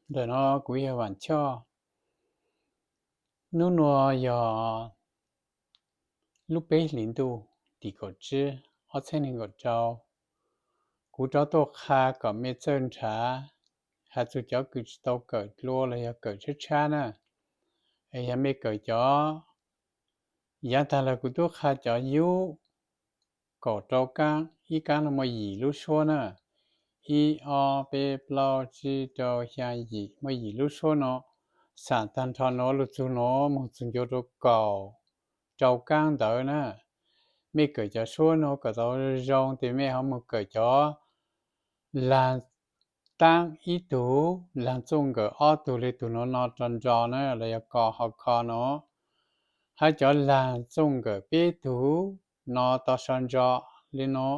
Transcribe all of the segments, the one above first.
Ntawm no kuv yog Vam Choj. Hnub nuav yog lub peb hlis ntuj tim kaum tsib ob txhiab neeg nkaum rau. Kuv rov tuaj qha kom mej txawj nrhav, has txug cov kws tsis tau kawm dlua los yog kawm tshab tshab na, es yog mej kawm cov, yav tag los kuv tub qha cov yub kaum rau kaab, ib kaab no muaj yim lub suab na, ib ob peb plaub tsib rau xyaa yim, muaj yim lub suab no. Xam tag nrho nuav lug txug nuav moog txug ncua rau kaum rau kaab ntawd na. Mej kawm cov suab nuav kom tau zoo tes mej ho moog kawm cov laag taab ib tug, laag txuj nkawm ob tug le tug nuav no rau nrog na, los yog ko ho kho no, hab cov laag txuj nkawm peb tug no to so ntso le no,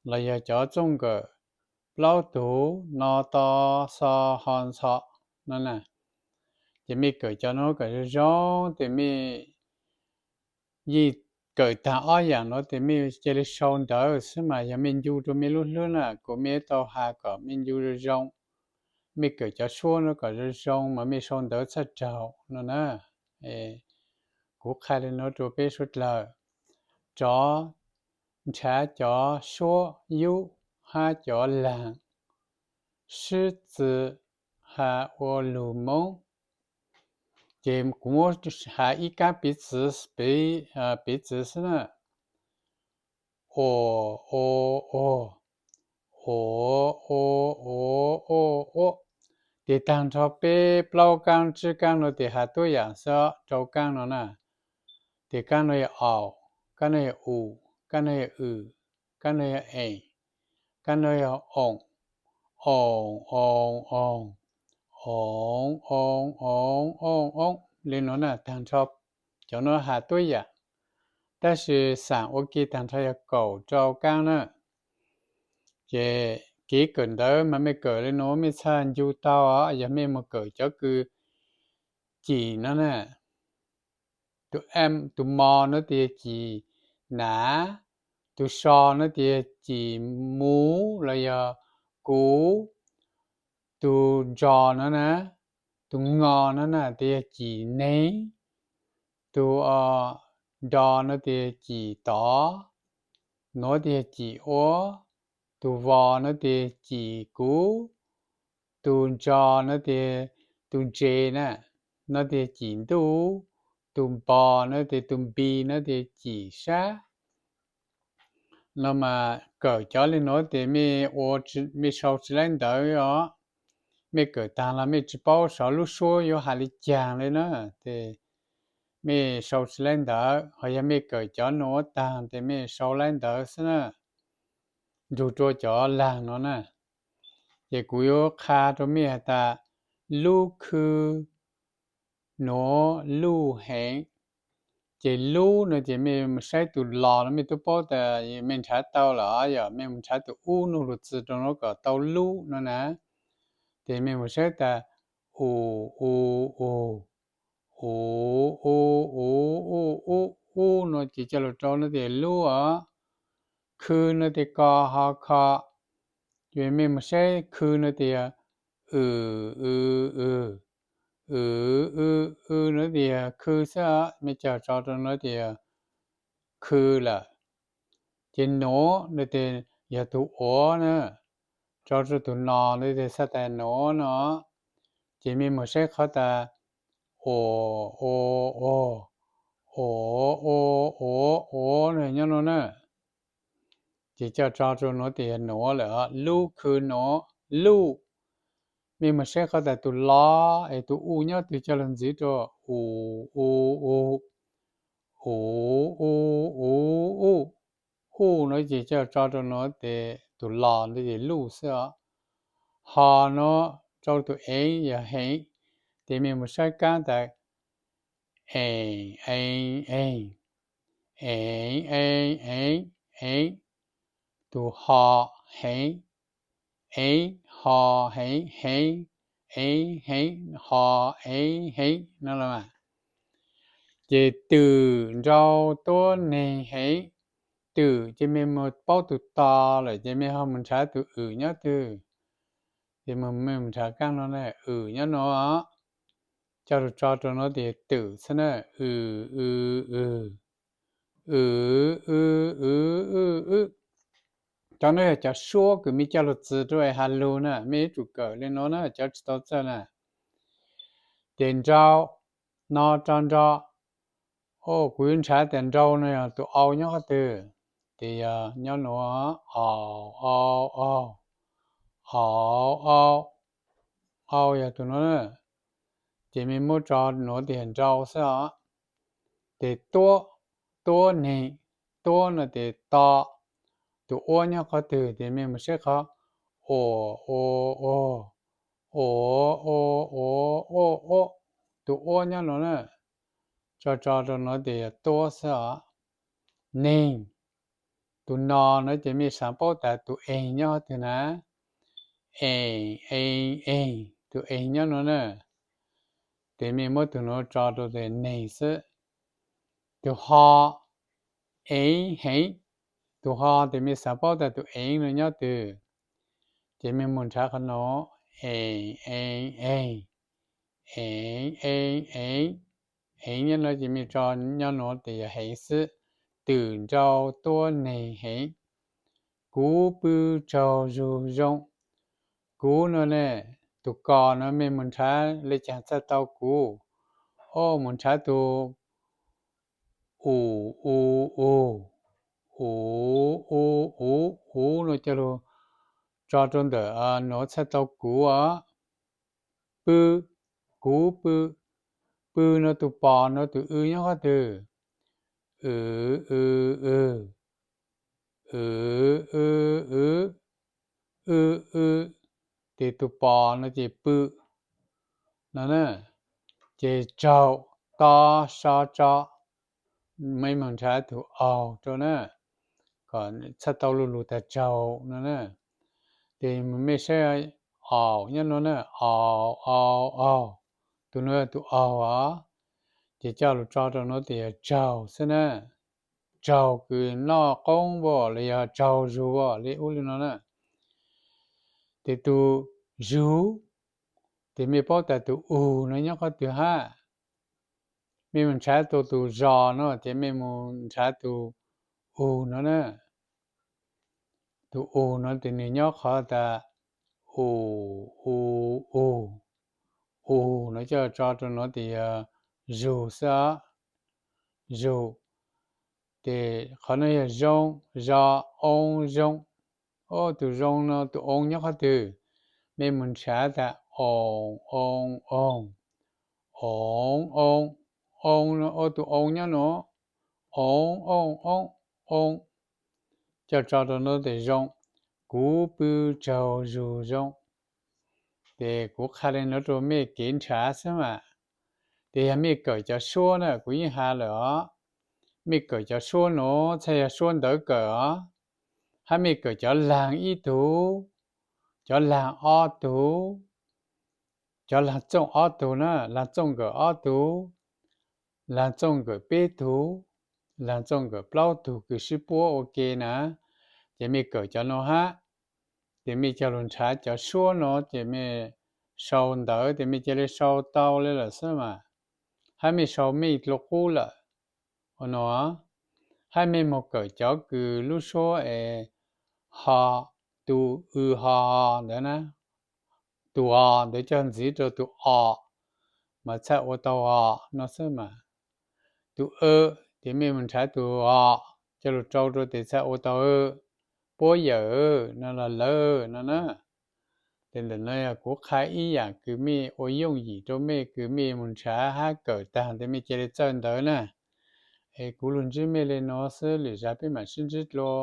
los yog cov txuj nkawm plaub tug no to xo ho ntxho no na. Ces mej kawm cov nuav kom zoo zoo tes mej yeej kawm taag ob yaam nuav tes mej cia li sau ntawv xwb mas yog mej ncu rau mej lub hlwb na, kuv mej tau has kom mej ncu zoo zoo. Mej kawm cov suab nuav kom zoo zoo mas mej sau ntawv txhaj raug no na. Kuv qha le nuav rua peb suav dlawg, rov nrhav cov suab yub hab cov laag, sib txwv has ua lug Moob. Ces kuv muab has ib kaab piv txwv, piv txwv xwb na. O, o, o, o, o, o, o, o. Tes taag nrho peb plaub kaab tsib kaab nuav tes has tuab yaam xwb, rau kaab no na. Tes kaab no yog aum, kaab no yog um, kaab no yog wm, kaab no yog eem, kaab no yog oom, oom, oom, oom, oom, oom, oom, oom, oom, le nuav na. Taag nrho cov nuav has tuab yaam, tab sis xam ua ke taag nrho yog kaum rau kaab na. Ces kev kawm ntawv mas mej kawm le nuav mej txhaj ncu tau, yog mej moog kawm cov kws cim no na. Tus m, tus mo no tes yog cim nam, tus so no tes yog cim mu los yog kuv, tus nto no na, tus ngo no na tes yog cim neeg, tus nto no tes yog cim tod, nuav tes yog cim ua, tus vo no tes yog cim kuv, tus ntso no tes, tus ntse na, no tes yog cim ntuj, tus npo no tes, tus npi no tes yog cim sab. No mas kawm cov le nuav tes mej ua, mej sau tsis laib ntawv os. Mej kawm taag los mej tsis paub saum lub suab yuav has le caag le na, tes mej sau tsis laib ntawv. Ho yog mej kawm cov nuav taag tes mej sau laib ntawv xwb na, nrug rua cov laag no na. Ces kuv yuav qha rua mej has tas lub khw nuav luj heev. Ces lub no ces mej mus saib tus los no mej tub paub tas mej nrhav tau lawm, yog mej mus nrhav tus ub nuav lug txwv rua nuav kom tau lub no na. Ces mej mus saib tas u, u, u, u, u, u, u, u, u no ces coj lug rau no tes lub os. Khw no tes ko ho kho. Ces mej mus saib khw no tes yog w, w, w, w, w, w no tes yog khw xwb os, mej coj tso rau no tes yog khw lawm. Ces nuav no tes yog tug uav na, tso rua tug no no tes xav tas nuav no. Ces mej mus saib qhov tas ua, ua, ua, ua, ua, ua no nyob no na. Ces coj tso rua nuav tes yog nuav lawm, lub khw nuav, luj. Mej mus saib qhov tas tus los es tus u nyob twg coj lug ntxiv rua u, u, u, u, u, u, u, u no ces coj tso rua nuav tes tus los no ces luj xwb os. Ho no rau tus eev yog heev, ces mej mus saib kaab tas eev, eev, eev, eev, eev, eev, eev, tus ho heev, eev, ho, heev, heev, eev, heev, ho, eev, heev no los mas. Ces twm nrau tuab neeg heev, twm ces mej mus paub tus to lawm ces mej ho mus nrhav tus wm nyob twg. Ces mej mus nrhav kaab no na, w nyob nuav, coj lug tso rua nuav tes twm xwb na, w, w, w, w, w, w, w, w. Cov nuav yog cov suab kws mej coj lug txwv rua ha lug na, mej yuav tsum kawm le nuav na, cov tsis tau txawj na. Ces nrau, no rau nrau. O, kuv yuav nrhav tas nrau no yog tus au nyob qhov twg? Ces yog nyob nuav, au, au, au, au, au, au yog tus nuav na. Ces mej muab tso nuav tes yog nrau xwb os. Ces tuab, tuab neeg, tuab no ces to, tus uab nyob qhov twg? Ces mej mus saib qhov ua, ua, ua, ua, ua, ua, ua, ua, tus uab nyob nuav na. Tso tso rau nuav tes yog tuab xwb os. Neeg, tus no no ces mej xaav paub tas tus eeg nyob qhov twg na. Eeg, eeg, eeg, tus eeg nyob nuav na. Ces mej muab tus nuav tso rau tes neeg xwb. Tus ho, eev, heev, tus ho ces mej xaav paub tas tus eev no nyob twg? Ces mej mus nrhav qhov nuav, eeg, eeg, eeg, eev, eev, eev, eev nyob nuav ces mej tso nyob nuav tes yog heev xwb. Twm nrau tuab neeg heev. Kuv pw tsaug zug zoo. Kuv no ne, tus kos no mej mus nrhav le caag txhaj tau kuv? O, mus nrhav tus u, u, u, u, u, u, u no coj lug tso rau ntawm nuav txhaj tau kuv os. Pw, kuv pw, pw no tus pos no tus w nyob qhov twg? W, w, w, w, w, w, w, ces tus pos no ces pw no na. Ces tsaug, to, so, tso, mej mus nrhav tus aug rau na, kom txhaj tau lu lug tas tsaug no na. Ces mej saib, aug nyob nuav na, aug, aug, aug, tus nuav yog tus aug os. Ces coj lug tso rau nuav tes yog tsaug xwb na. Tsaug kws noj qoob as los yog tsaug zug as le ub le no na. Ces tus zug, ces mej paub tas tus ug no nyob qhov twg hab? Mej mus nrhav tus, tus zos no ces mej mus nrhav tus ug no na. Tus ug no tes nwg nyob qhov tas u, u, u, ug no coj tso rau nuav tes yog zug xwb os. Zug. Ces qhov no yog zoo, zoo, oo, zoo. O, tus zoo no tus oo nyob qhov twg? Mej mus nrhav tas oo, oo, oo, oo, oo, oo no, o, tus oo nyob nuav, oo, oo, oo, oo, coj tso rau nuav tes zoo. Kuv pw tsaug zug zoo. Ces kuv qha le nuav rau mej kev nrhav xwb mas. Ces yog mej kawm cov suab na, kuv yeej has lawm os, mej kawm cov suab nuav txhaj yog suab ntawv kawm os, hab mej kawm cov laag ib tug, cov laag ob tug, cov laag txooj ob tug na, laag txooj nkawm ob tug, laag txooj nkawm peb tug, laag txooj nkawm plaub tug kws sib puab ua ke na, ces mej kawm cov nuav hab. Ces mej coj lug nrhav cov suab nuav ces mej sau ntawv ces mej cia li sau tau le lawm xwb mas, hab mej sau mej dlua qub lawm. Ua nuav, hab mej moog kawm cov kws lub suab es ho, tus w ho ntawd na, tus o ntawd coj ntxiv rau tus o, mas txhaj ua tau o no xwb mas. Tus w, ces mej mus nrhav tus o, coj lug rau rau tes txhaj ua tau puab yawm no los lawm no na. Ces ntawm no yog kuv qha ib yaam kws mej ua yooj yim rau mej kws mej mus nrhav hab kawm taag tes mej cia li txawj ntawv na. Es kuv lug ntsib mej le nuav xwb, lwm zag peb mam sib ntsib dlua.